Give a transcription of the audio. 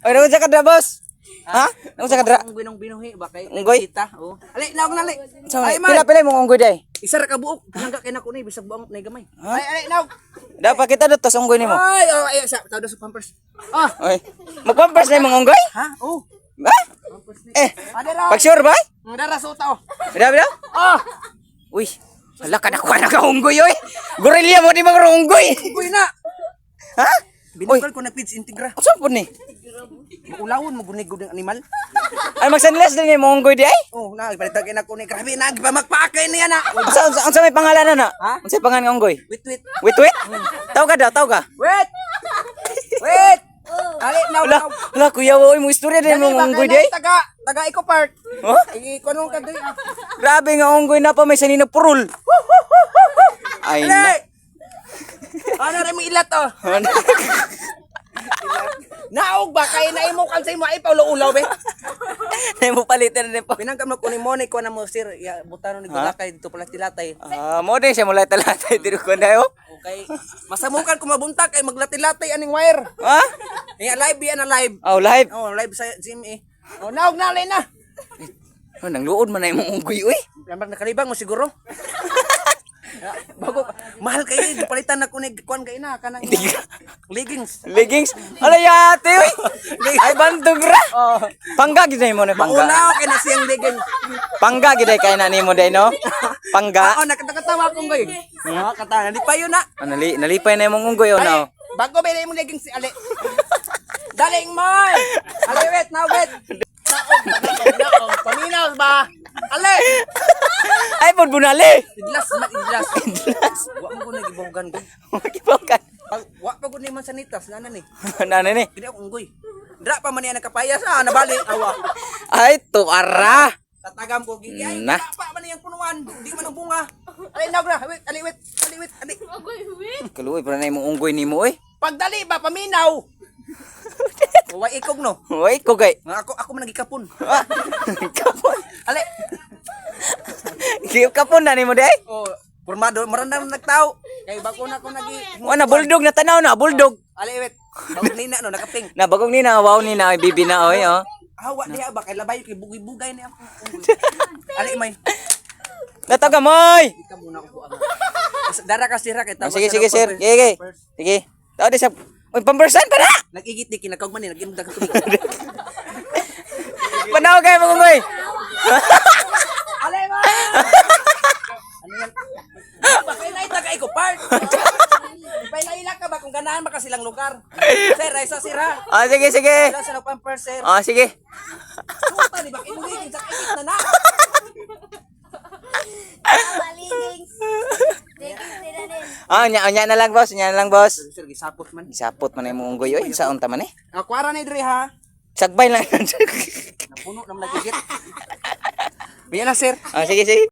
Oy, naunsa ka dra, boss? Ha? Naunsa ka dra? Ang ginong binuhi ba kay Unggoy? Kita, oh. Ali, naog na ali. Sa Ay, man. pila pila imong unggoy day? Isa ra ka buok. Nangga kay nako ni bisag buang na gamay. Ay, ali, naog. Dapat kita dito sa unggoy nimo. Ay, oh, ay, sa tawag sa Pampers. Ah, Oy. Magpampers na imong unggoy? Ha? Oh. Ha? Eh, Adara. pag sure ba? Adara sa tao. Bida bida? Ah, Uy, hala ka nakuha na ka unggoy oy. Gorilla mo di mga unggoy. unggoy na. Ha? Uy, Binukal ko na feeds integra. unsa po ni? Maulawon mo gunig ng animal. Ay magsanlas din imong unggoy di ay? Oh, na palitan kay nako ni grabe na gipamakpaakay niya na. Unsa unsa unsa may pangalan na na? Ha? Unsa pangalan nga unggoy? Wait, wait. Wait, wait. Taw ka daw, taw ka. Wait. Wait. Ali, naog. Hala, hala kuya, oy mo istorya din Dali imong ba unggoy kay di ay. na taga taga Eco Park. Huh? Iko nung ka diri. Grabe nga unggoy na pa may sanina purul. Ay na. Ali. Ano rin mo ilat oh. Naog ba kay na imo kan sa imo ay paulo-ulaw be. Nay mo palitan na po. Pinangkam na ko ni Monique ko na mo sir, ya butano ni Gulakay dito pala tilatay. Ah, mo din siya mula talatay diri ko na yo. Okay. Masamukan ko mabuntag kay maglati-latay aning wire. Ha? Nga live yan na live. Oh, live. Oh, live sa gym eh. Oh, naog na alay na. Oh, nang luod man na imong unggoy oy. Lamang nakalibang mo siguro. Bago mahal kayo palitan na ko ni kuan kay na kanang leggings. Leggings. Ala yate oy. Ay bantog ra. Oh. Pangga gid mo na pangga. Maulaw kay na siyang leggings. Pangga gid kay na nimo day no. Pangga. Oo, nakatatawa akong goy. Oo, kata, nalipayo na. Ah, nalipay na imong unggoy oh now. Bago ba imong leggings si Ali? Daling mo! Ali, wait, now wait. Naog, naog, naog. Paminaw ba? Ali! Ay pod bunali. Idlas, man, idlas. Idlas. Wa mo ko nagibawagan ko. Makibaw ka. Pag, wa pa ko ni man sanitas, nana ni. Nana ni. Gini ako unggoy. Dra pa man niya nakapayas, ah, nabali. Awa. Ay to ara. Tatagam ko, gigi. Ay, Na. dra pa man niyang punuan. Hindi man ang bunga. Ali, naog na. Wait, ali, wait, ali, wait, ali. Kaluoy para na imong unggoy nimo oy. Pagdali ba, paminaw. Wa ikog no. Oy ko kay. Nga ako ako man nagikapon. Ah, Kapon. Ali. Kapon na nimo day. Oh, pormado marandam nagtao. Kay bago na ko nagi. Wa na bulldog na tanaw na bulldog. Ali wait. Bago nina no nakaping. Na bagong ni na wow ni na oy bibi na oy oh. Hawa diha ba kay labay kay bugay-bugay ni ako. Ali may. Nataw ka moy. Ika muna ko buang. Dara ka sira kay Oh, sige sige sir. Sige sige. Sige. Tao di sa. Uy, pambersan pa na. Nagigit ni kinakaug man ni nag-inom dagang tubig. Panaw kay mga unggoy. Ali ma. Ano yan? Ba kay naay taga ko part. Ipaila-ila ka ba kung ganahan ba ka silang lugar? Sir, ay sa sira. Ah, sige sige. Wala sa nagpamper sir. Ah, sige. Suta ni ba kay mugiging sa kaigit na na. Leggings. Leggings nila din. Ah, nya nya na lang boss, nya na lang boss. Sir, gisapot man. Gisapot man na imong unggoy oy, saon ta man eh. Akwara ni dre ha. Sagbay lang. Napuno naman nagigit. Biya na sir. Ah, sige sige.